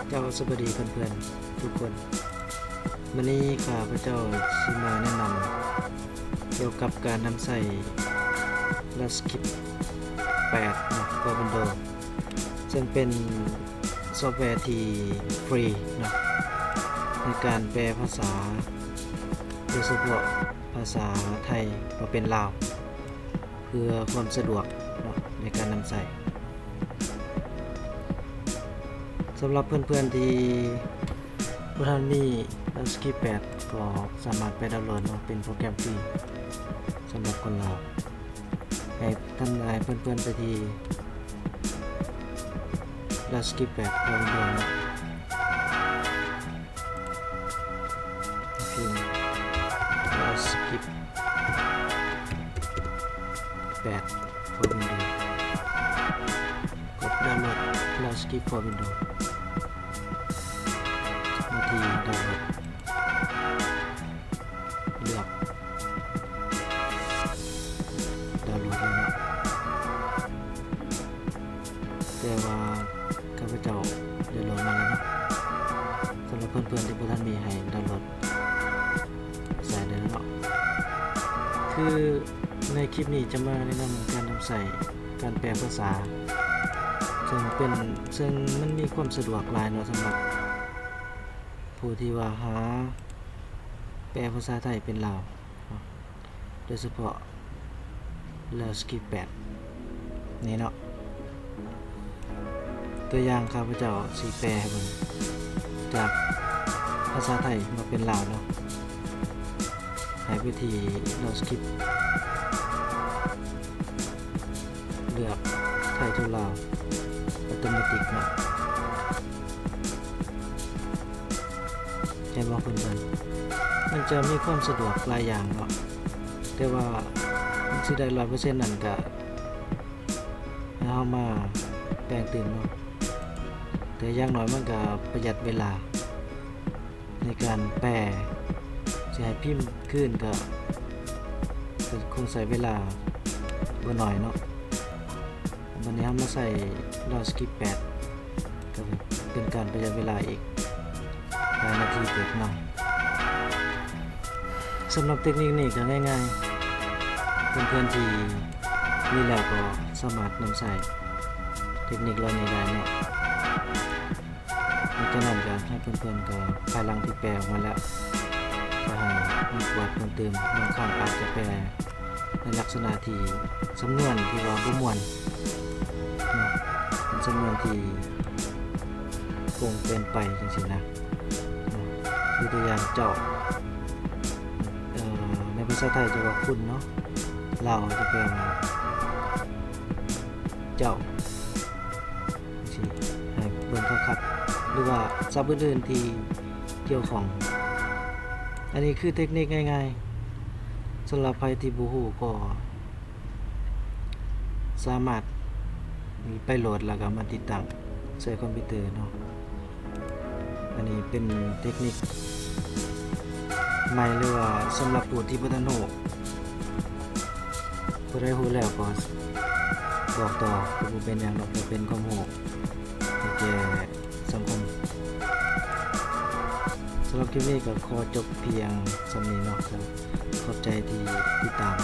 ເຈົ້າ ສະບາຍດີເພື່ອນໆທຸກຄົນ. ມື້ນີ້ຂ້າພະເຈົ້າຊິມາແນະນຳກ່ຽວກັບການນຳໃຊ້ JavaScript ແປດເນາະ for Windows ເຊິ່ງເປັນຊອບແວທີ່ຟຣີເນາະ ໃນການແປພາສາ ໂດຍສະເພາະພາສາໄທມາເປັນລາວ ເພື່ອຄວາມສະດວກເນາະ ໃນການນຳໃຊ້. ສຳລັບເພື່ອນໆທີ່ບໍ່ທັນມີ JavaScript ແປດ ກໍສາມາດໄປດາວໂຫຼດເນາະ ເປັນໂປຣແກຣມຟຣີສຳລັບຄົນລາວ. ໃຫ້ທ່ານ ໃຫ້ເພື່ອນໆໄປທີ່ JavaScript ແປດ for Windows ເນາະ. ພິມ JavaScript ແປດ for Windows ກົດດາວໂຫຼດ JavaScript for Windows ມາທີ່ດາວໂຫຼດ ເລືອກດາວໂຫຼດເລີຍເນາະ. ແຕ່ວ່າຂ້າພະເຈົ້າໄດ້ໂຫຼດມາແລ້ວເນາະ. ສຳລັບເພື່ອນໆທີ່ບໍ່ທັນມີ ໃຫ້ດາວໂຫຼດໃສ່ໄດ້ເນາະ. ຄືໃນຄລິບນີ້ຈະມາແນະນຳການນຳໃຊ້ການແປພາສາ ເຊິ່ງເປັນ ເຊິ່ງມັນມີຄວາມສະດວກຫຼາຍເນາະ ສຳລັບຜູ້ທີ່ວ່າຫາແປພາສາໄທເປັນລາວເນາະ. ໂດຍສະເພາະ JavaScript ແປດ ນີ້ເນາະ. ຕົວຢ່າງຂ້າພະເຈົ້າຊິແປໃຫ້ເບິ່ງ ຈາກພາສາໄທມາເປັນລາວເນາະ. ໃຫ້ໄປທີ່ JavaScript ເລືອກ Thai to Lao Automatic ເນາະ. ເຫັນບໍ່ເພື່ອນໆ? ມັນຈະມີຄວາມສະດວກຫຼາຍຢ່າງເນາະ, ແຕ່ວ່າມັນຊິໄດ້ຮ້ອຍເປີເຊັນນັ້ນກະໃຫ້ເຮົາມາແປງຕື່ມເນາະ, ແຕ່ຢ່າງໜ້ອຍມັນກະປະຢັດເວລາໃນການແປ, ຊິໃຫ້ພິມຄືນກະ ກະຄົງໃຊ້ເວລາບໍ່ໜ້ອຍເນາະ. ບັດນີ້ເຮົາມາໃຊ້ JavaScript ແປດ ກໍເປັນການປະຢັດເວລາອີກຫຼາຍນາທີເຕີບເນາະ. ສຳລັບເຕັກນິກນີ້ກໍງ່າຍໆ, ເພື່ອນໆທີ່ມີແລ້ວກໍສາມາດນຳໃຊ້ເຕັກນິກເຫຼົ່ານີ້ໄດ້ເນາະ. ຫຼັງຈາກນັ້ນກໍໃຫ້ເພື່ອນໆ ກໍພາຍຫຼັງທີ່ແປອອກມາແລ້ວ ກໍໃຫ້ມາກວດເພີ່ມຕື່ມ, ບາງຄັ້ງອາດຈະແປໃນລັກສະນະທີ່ ສຳນວນທີ່ວ່າບໍ່ມ່ວນເນາະ, ເປັນສຳນວນທີ່ໂກງເກີນໄປຈັ່ງຊີ້ນະເນາະ. ຍົກຕົວຢ່າງເຈົ້າ, ເອີ ໃນພາສາໄທຈະວ່າຄຸນເນາະ, ລາວຈະແປວ່າເຈົ້າ. ຊີ້ ໃຫ້ເບິ່ງຄັກໆ ຫຼືວ່າສັບອື່ນໆທີ່ກ່ຽວຂ້ອງ. ອັນນີ້ຄືເຕັກນິກງ່າຍໆ, ສຳລັບໃຜທີ່ບໍ່ຮູ້ກໍສາມາດໄປໂຫຼດ ແລ້ວກໍມາຕິດຕັ້ງໃສ່ຄອມພິວເຕີເນາະ. ອັນນີ້ເປັນເຕັກນິກໃໝ່ ຫຼືວ່າສຳລັບຜູ້ທີ່ບໍ່ທັນຮູ້. ຜູ້ໃດຮູ້ແລ້ວກໍບອກຕໍ່ ກໍບໍ່ເປັນຫຍັງດອກ, ເພື່ອເປັນຄວາມຮູ້ໃຫ້ແກ່ສັງຄົມ. ສຳລັບຄລິບນີ້ກໍຂໍຈົບພຽງສ່ຳນີ້ເນາະ. ຂອບໃຈທີ່ຕິດຕາມ.